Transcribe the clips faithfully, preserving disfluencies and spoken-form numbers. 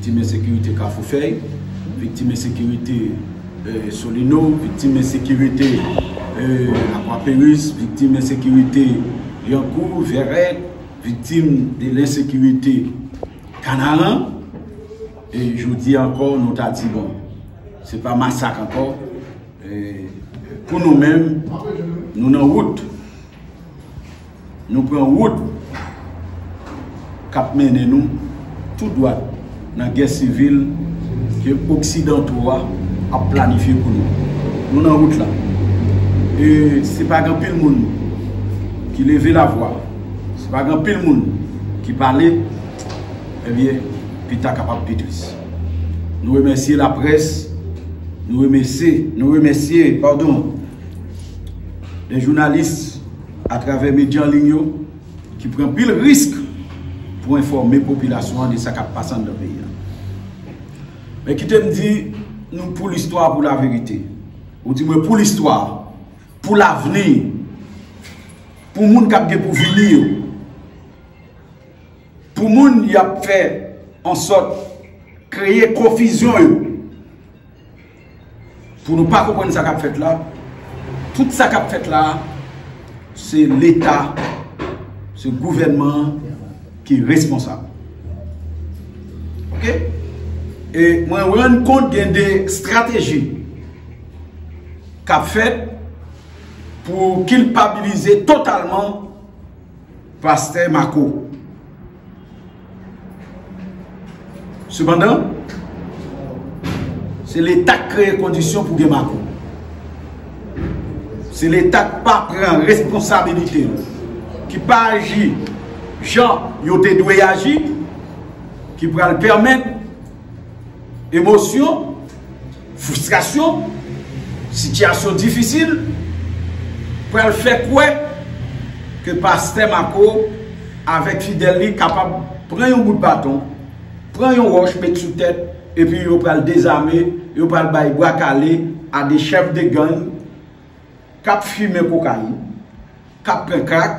Viktim ensekirite Kafou Fèy, viktim ensekirite, eh, Solino, viktim ensekirite, eh, Akwaperis, viktim ensekirite Lyankou, Vèrèt, viktim de lensekirite Kanaran. E jodi a ankò, nou ta di, bon, se pa masak ankò. Eh, pou nou menm, nou nan wout. Nou pran wout k ap mennen nou tou dwat nan gè sivil ke oksidanto a ap planifye pou nou. Nou nan wout la. E se pa gen anpil moun ki leve lavwa, se pa gen anpil moun ki pale, ebyen, pita kapab pi tris. Nou remèsye laprès, nou remèsye, nou remèsye, padon, de jounalis atravè medya an liy yo ki pran pil risk pou enfòme popilasyon an de sa k ap pase anndan peyi a. Men kite m di nou pou listwa, pou laverite. Ou di mwen pou listwa, pou lavni, pou moun k ap gen pou vini yo, pou moun y ap fè an sòt kreye konfizyon yo, pou nou pa konprann sa k ap fèt la, tout sa k ap fèt la, se Leta, se gouvènman an ki responsab. Oke? E mwen rann kont gen de estrateji k ap fèt pou kilpabilize totalman Pastè Marco. Sepandan, se Leta k kreye kondisyon pou gen Marco. Se Leta k pa pran responsabilite l, ki pa aji jan yo te dwe aji, ki pral pèmèt emosyon, fristrasyon, sitiyasyon difisil pral fè kwè ke pastè Marco avèk fidèl li kapab pran yon bout baton, pran yon wòch, met sou tèt, epi yo pral dezame, yo pral bay bwa kale a de chèf de gang k ap fimen kokayin, k ap pran krak,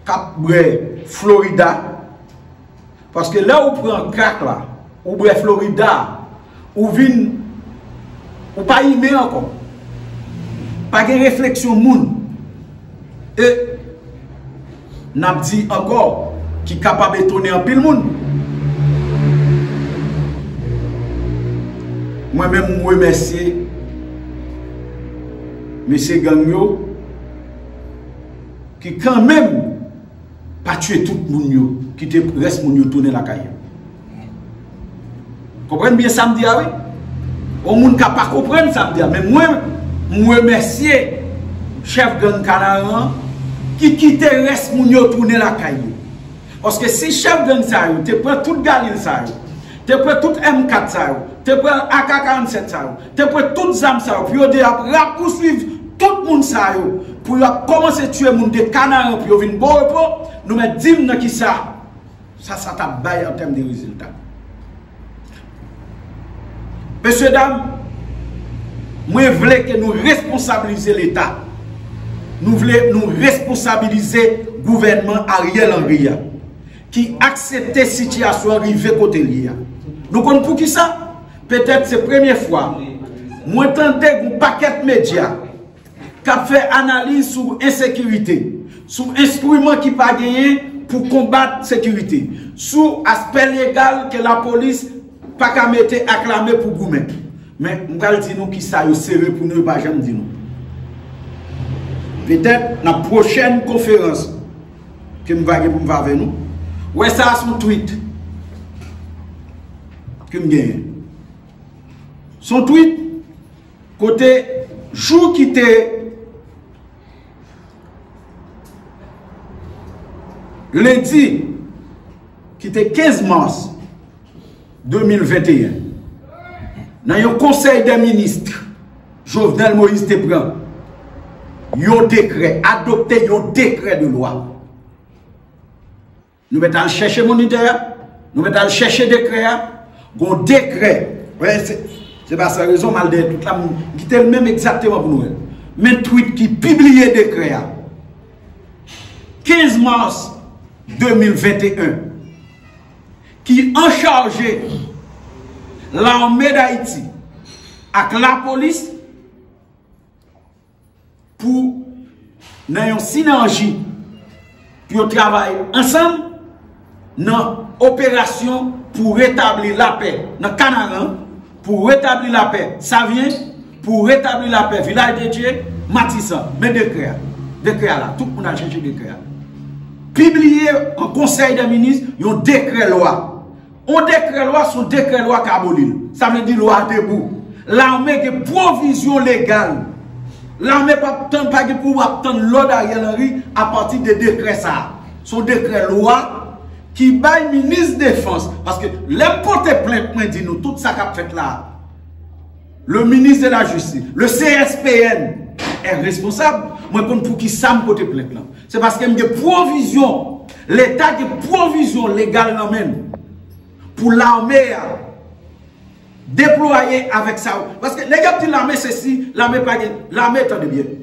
k ap bwè Florida. Paske lè ou pran krak la, ou bwè Florida, ou vin, ou pa imen ankò. Pa gen refleksyon moun. E n ap di ankò, ki kapab etone anpil moun. Mwen menm, m remèsye mesye gang yo ki kanmenm pa tiye tout moun yo, kite rès moun yo tounen lakay yo. Konprann byen sa m di a, wi. Yon moun ka pa konprann sa m di a, men mwen, m remèsye chèf gang Kanaran an ki kite rès moun yo tounen lakay yo. Paske si chèf gang sa yo te pran tout galil sa yo, te pran tout M kat sa yo, te pran A K karannsenk sa yo, te pran tout zam sa yo, pou yo te ap rapouswiv tout moun sa yo, pou yo ap kòmanse tiye moun de Kanaran pou yo vin Borepo, nou mèt di m nan kisa sa, sa t ap bay an tèm de rezilta. Mesye dam, mwen vle ke nou responsabilize Leta. Nou vle nou responsabilize gouvènman Ariel Henry a, ki aksepte sitiyasyon an rive kote l ye a. Nou konn poukisa? Petèt se premye fwa mwen tande yon pakèt medya k ap fè analiz sou ensekirite, sou enstriman ki pa genyen pou konbat sekirite, sou aspè legal ke lapolis pa ka mete ak lame pou goumen. Men, m pral di nou kisa yo sere pou nou, yo pa janm di nou. Petèt, nan pwochèn konferans ke m va gen pou m fè avè nou, wè sa a sou tweet ke m genyen. Son tweet kote jou ki te lendi, ki te kenz mas de mil venteyen, nan yon konsèy dè minis, Jovenel Moïse te pran yon dekrè, adopte yon dekrè de lwa. Nou mèt al chèche monitè a, nou mèt al chèche dekrè a, gon dekrè. Wè, se, se pa san rezon, m al dèyè tout la, m kite l menm egzakteman pou nou wè l. Men tweet ki pibliye dekrè a. Kenz mas de mil venteyen, ki anchaje Lame Dayiti ak lapolis pou nan yon sinèji pou yo travay ansanm nan operasyon pou retabli lapè nan Kanaran, pou retabli lapè Savyen, pou retabli lapè Vilaj de Dye, Matisan. Men dekrè a. Dekrè a la. Tout moun al chèche dekrè a. Pibliye an Konsèy dè Minis yon dekrè lwa. Yon dekrè lwa se yon dekrè lwa k aboli l. Sa vle di lwa a debou. Lame gen pwovizyon legal. Lame p ap tann, pa gen pou ap tann lòd Ariel Henry apati de dekrè sa a. Se yon dekrè lwa ki bay minis defans. Paske lè m pote plent, mwen di nou tout sa k ap fèt la a. Le ministre de la Justice, le C S P N est responsable, mwen konn pou ki sa m pote plent lan. Se paske m gen pwovizyon, Leta gen pwovizyon legal nan men l pou lame a deplwaye avèk sa yo. Paske nèg ap di lame sesi, lame pa gen, lame tande byen.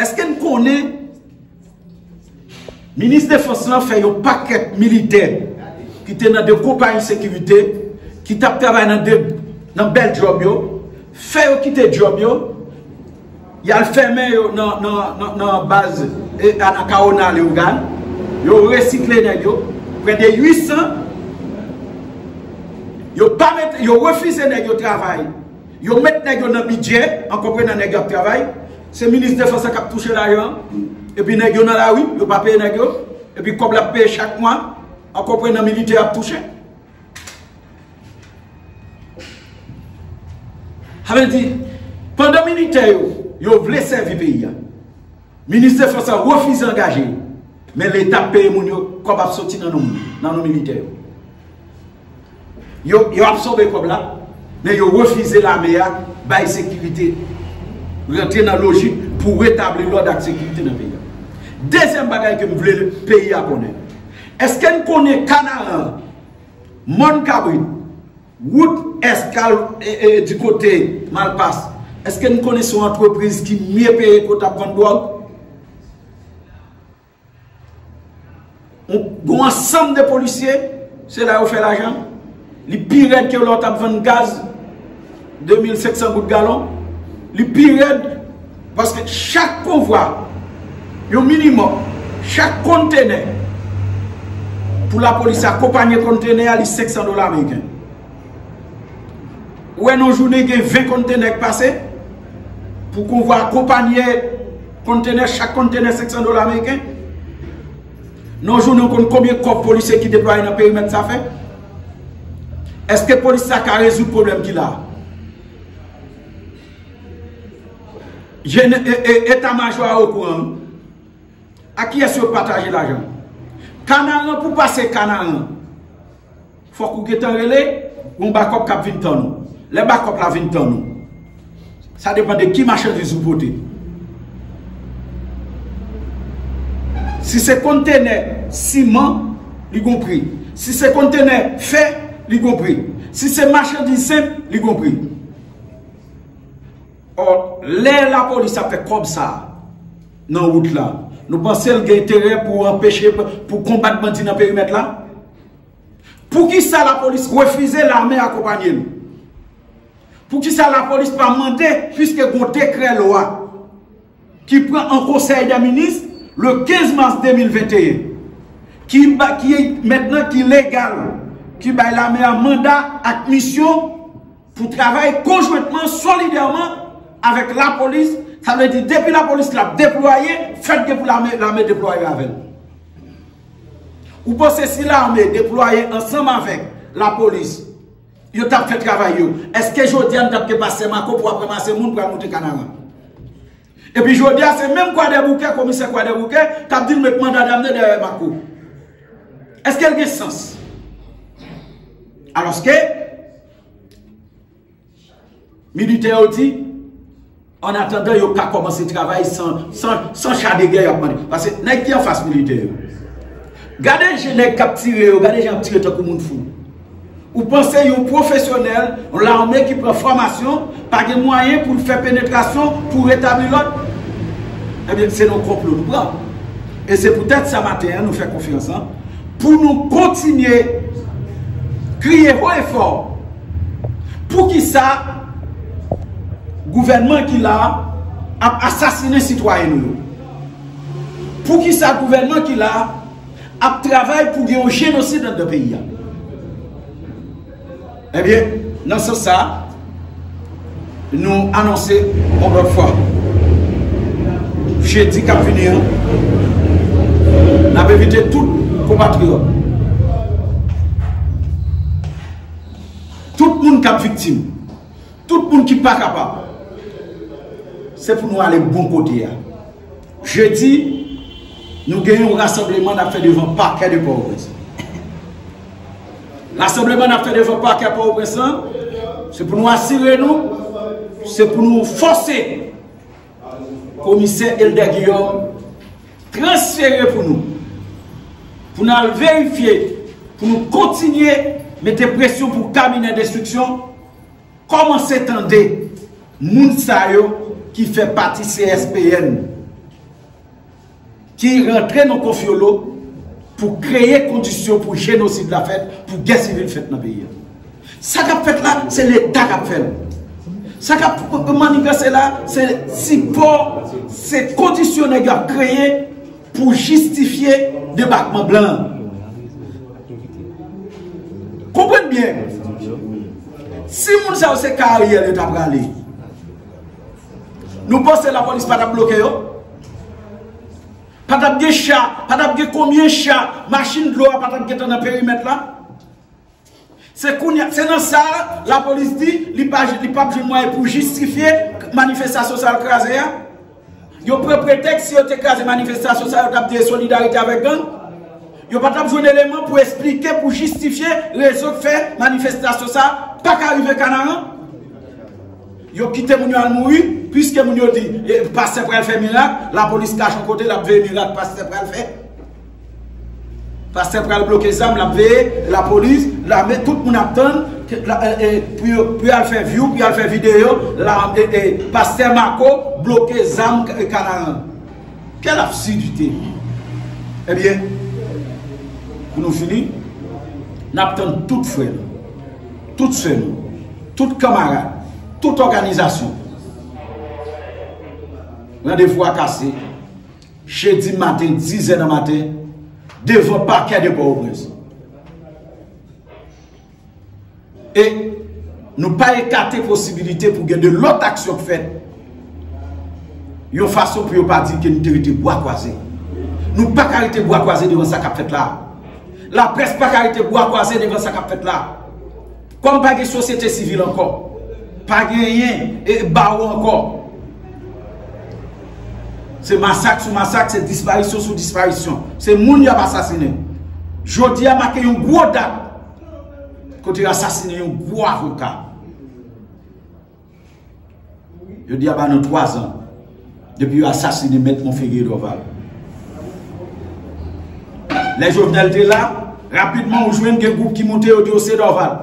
Èske n konnen minis defans lan fè yon pakèt militè ki te nan de konpayi sekirite, ki t ap travay nan de, nan bèl djòb yo, fè yo kite djòb yo, y al fèmen yo nan, nan, nan, nan baz e, Anacaona Leyogàn, yo resikle nèg yo, prè de uit san, yo pa mete, yo refize nèg yo travay. Yo met nèg yo nan bidjè, an konprenan nèg yo ap travay, se minis defans lan k ap touche lajan an, epi nèg yo nan lari, yo pa peye nèg yo, epi kòb la ap peye chak mwa, an konprenan militè ap touche. Sa vle di, pandan militè yo, yo vle sèvi peyi a, minis defans lan refize angaje yo, men Leta ap peye moun yo, kòb ap soti nan non moun, nan non militè yo. Yo, yo absòbe kòb la, men yo refize lame a bay sekirite, rantre nan lojik pou retabli lòd ak sekirite nan peyi a. Dezyèm bagay ke m vle peyi a konnen, èske n konnen Kanaran, Mòn Kabrit, wout Èskal e, e, di kote Malpas, èske n konnen se yon antrepriz ki mye peye kote ap vann dwòg? Yon, yon ansanm de polisye, se la yo fè lajan. Li pi rèd ke lè w t ap vann gaz de mil senk san goud galon. Li pi rèd paske chak konvwa, yon minimòm, chak kontenè, pou lapolis akonpanye kontenè a, li senk san dola ameriken. Ou wè nan jounen gen ven kontenè k pase pou konvwa akonpanye kontenè, chak kontenè senk san dola ameriken. Nan jounen ou konn konbyen kòb polisye ki deplwaye nan perimèt sa fè? Èske polis sa ka rezoud pwoblèm ki la a? Jene, e, e, eta majò a okouran wi. A kiyès yo pataje lajan? Kanaran pou pase Kanaran. Fòk ou gentan rele, gon bakòp k ap vin tann ou. Lè bakòp la vin tann ou, sa depann de ki machandiz ou pote. Si se kontenè siman, li gon pri. Si se kontenè fè, li gon pri. Si se machandiz senp, li gon pri. Ò, lè lapolis ap fè kòb sa a nan wout la, nou panse l gen enterè pou anpeche, pou konbat bandi nan perimèt la? Poukisa lapolis refize lame akonpanye l? Poukisa lapolis pa mande, piske gon dekrè lwa ki pran an konsèy dè minis le kenz mas de mil venteyen, ki ba, ki mentnan ki legal, ki bay lame a manda ak misyon pou travay konjwentman, solidèman avèk lapolis, sa vle di depi lapolis la ap deplwaye, fèt gen pou lame, lame deplwaye avè l. Ou panse si lame deplwaye ansanm avèk lapolis, yo t ap fè travay yo, èske jodi a n t ap gen pastè Mako pou ap ranmase moun pou al monte Kanaran? Epi jodi a se menm Kwadèboukè, komisè Kwadèboukè k ap di l met manda damne dèyè Mako. Èske l gen sans? Alòske militè yo di, an atandan yo ka kòmanse travay san, san, san cha de gè y ap mande. Paske nèg ki anfas militè yo, gade jan nèg k ap tire yo, gade jan y ap tire tankou moun fou. Ou panse yon pwofesyonèl, yon lame ki pran fòmasyon, pa gen mwayen pou l fè penetrasyon pou retabli lòd? Ebyen, se nan konplo nou pran. E se poutèt sa maten an nou fè konferans lan, pou nou kontinye Kriye ho e fò. Poukisa gouvènman ki la a ap asasinen sitwayen nou yo? Poukisa gouvènman ki la a ap travay pou gen yon jenosid anndan peyi a? Ebyen, nan sans sa, nou anonse yon lòt fwa, jedi k ap vini an, n ap envite tout konpatriyòt, tout moun k ap viktim, tout moun ki pa kapab, se pou nou ale bò kote a. Jedi, nou gen yon rasanbleman n ap fè devan pakè de Pòtoprens. Rasanbleman n ap fè devan pakè Pòtoprens lan, se pou nou asire nou, se pou nou fòse komisè Elder Guillaume transfere pou nou, pou n al verifye, pou nou kontinye mete presyon pou kabinè enstriksyon kòmanse tande moun sa yo ki fè pati C S P N, ki rantre nan konfyolo pou kreye kondisyon pou jenosid la fèt, pou gè sivil fèt nan peyi a. Sa k ap fèt la, se Leta k ap fè l. Sa k ap maniganse la, se sipò, se kondisyon nèg yo ap kreye pou jistifye debakman blan an. Konprann byen, si moun sa yo se kay Ariel yo ta prale, nou panse lapolis pa t ap bloke yo? Pa t ap gen cha, pa t ap gen konbyen cha, machin dlo a pa t ap gentan nan perimèt la? Se kounye a, se nan sa a, lapolis di li pa, li p ap jwenn mwayen pou jistifye manifestasyon sa yo kraze a. Yo pran pretèks, si yo te kraze manifestasyon sa, yo t ap di solidarite avèk gang. Yo pa t ap jwenn eleman pou esplike, pou jistifye rezon k fè manifestasyon sa pa ka rive Kanaran. Yo kite moun yo al mouri, piske moun yo di, e, pastè pral fè mirak, lapolis kache yon kote, l ap veye mirak pastè pral fè. Pastè pral bloke zam, l ap veye, lapolis, lame, tout moun ap tann, ke, la, e, e, pou yo, pou yo al fè vyou, pou yo al fè videyo, la, e, e, pastè Marco bloke zam K-, Kanaran. Quelle absurdité! Ebyen, pou nou fini, n ap tann tout frè nou, tout sè nou, tout kanmarad, tout òganizasyon. Randevou a kase, jedi maten, diz è nan maten, devan pakè de Pòtoprens. E nou pa ekate posibilite pou gen de lòt aksyon k fèt, yon fason pou yo pa di ke nou te rete bwa kwaze. Nou pa ka rete bwa kwaze devan sa k ap fèt la. Laprès pa ka rete bwa kwaze devan sa k ap fèt la. Kòm pa gen sosyete sivil ankò, pa genyen, e, bawo ankò. Se masak sou masak, se disparisyon sou disparisyon. Se moun y ap asasinen. Jodi a make yon gwo dat kote yo asasinen yon gwo avoka. Yo di a ba nou twa zan depi yo asasinen Mèt Monferrier Dorval. Lè Jovenel te la, rapidman ou jwenn gen gwoup ki moute, yo di yo se Dorval.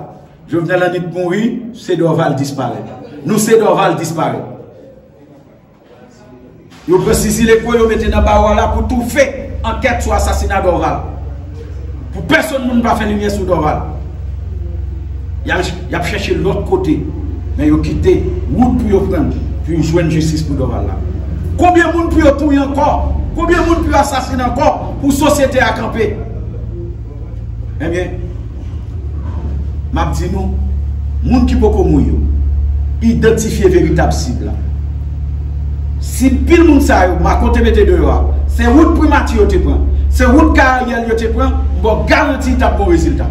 Jovenel annik mouri, se Dorval disparèt. Nou se Dorval disparèt. Yo pran Sizi Lekwo, yo mete nan bawo a la pou toufe ankèt sou asasina Dorval. Pou pèsonn moun pa fè limyè sou Dorval. Y al, y ap chèche lòt kote, men yo kite wout pou yo pran, pou yo jwenn jistis pou Dorval la. Konbyen moun pou yo touye ankò? Konbyen moun pou yo asasinen ankò pou sosyete a kanpe? Ebyen, m ap di nou, moun ki poko mouri yo, idantifye veritab sib la. Sib pil moun sa yo, Marco te mete deyò a, se wout Primati yo te pran, se wout kay Ariel yo te pran, m ba w garanti t ap gon rezilta.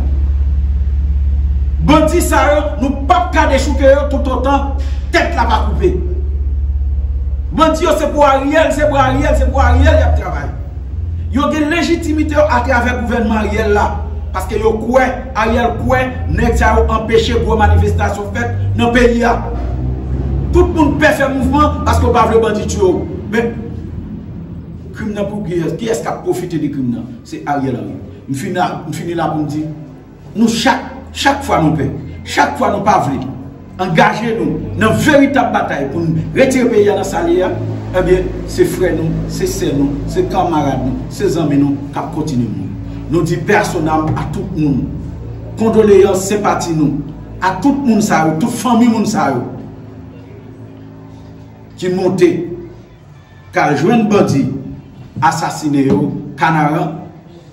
Bandi sa yo, nou p ap ka dechouke yo toutotan tèt la pa koupe. Bandi yo se pou Ariel, se pou Ariel, se pou Ariel y ap travay. Yo gen lejitimite yo atravè gouvènman Ariel la. Paske yo kwè, Ariel kwè, nèg sa yo anpeche gwo manifestasyon fèt nan peyi a. Tout moun pè fè mouvman paske yo pa vle bandi tiye w. Men, krim nan pou kiyès? Kiyès k ap pwofite de krim nan? Se Ariel Henry. M fini, m fini la pou m di, nou chak, chak fwa nou pè, chak fwa nou pa vle angaje nou nan veritab batay pou n retire peyi a nan sa l ye a, ebyen, se frè nou, se sè nou, se kanmarad nou, se zanmi nou k ap kontinye mouri. Nou di paix à son âme a tout moun. Kondoleyans, senpati nou a tout moun sa yo, tout fanmi moun sa yo ki monte, k al jwenn bandi, asasine yo, Kanaran,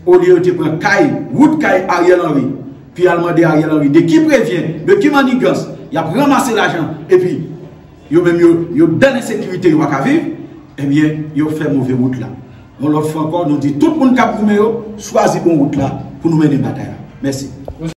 olye yo te pran kay, wout kay Ariel Henry, pou y al mande Ariel Henry de ki prevyen, de ki mannigans y ap ranmase lajan, epi yo menm yo, yo dan lensekirite, yo pa ka viv, ebyen, yo fè move wout la. Yon lòt fwa ankò, nou di tout moun k ap goumen yo, chwazi bon wout la pou nou mennen batay la. Mèsi.